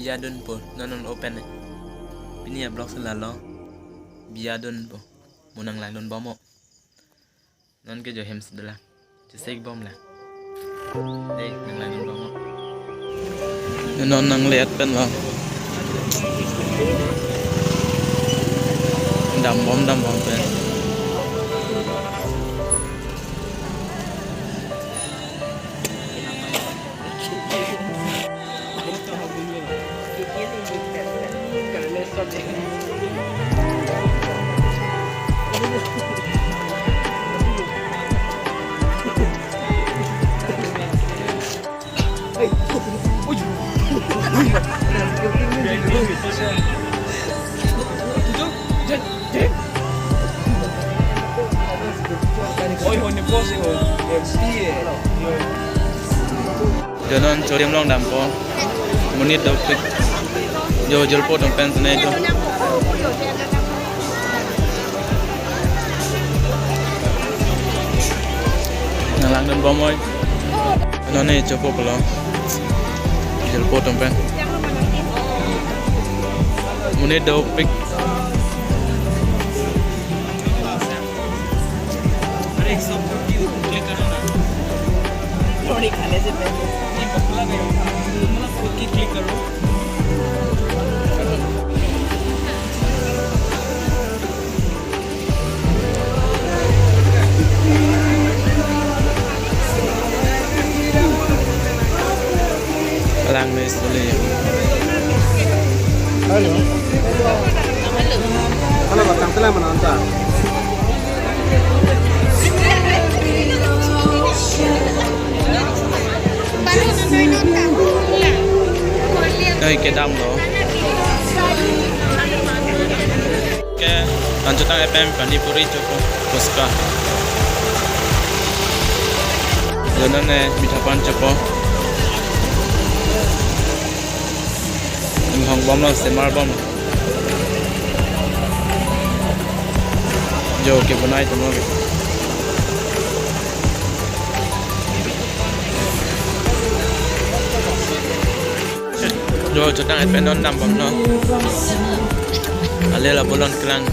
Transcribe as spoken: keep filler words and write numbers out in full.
Biya dunpo, non non open ne. Pini a-vlog si lalo. Biya dunpo. Mo nanglangdun bom mo. Non ke jo hem si dolang. Chesek bom lang. Dei, nanglangdun bom mo. Non nangle-et pen lo. Dam bom, dam bom pen. Oi, ho ni po si ho. Em, si, eh. Jo non chorim along dampo. Monit dopik. Jo, jolpo atum pen sene jo. Nanglangdun bom oi. Non ne chopo pulo. Jolpo atum pen. Monit dopik. अरे, एक सौ forty click करो ना। थोड़ी खाने से पहले। नहीं, पतला नहीं। मतलब, फोर्टी क्लिक करो। Lang ni suli. Halo. Halo, batang telah mana anta? Dei, kedam lo. Ke, anchotang pen pani puri chopo, puchka. Jo non ne mitha pan chopo. Inghong bom lo, semar bom. Jo kebonai atum lo. Jo chotang pen non dam bom lo. Ale la bolon klang.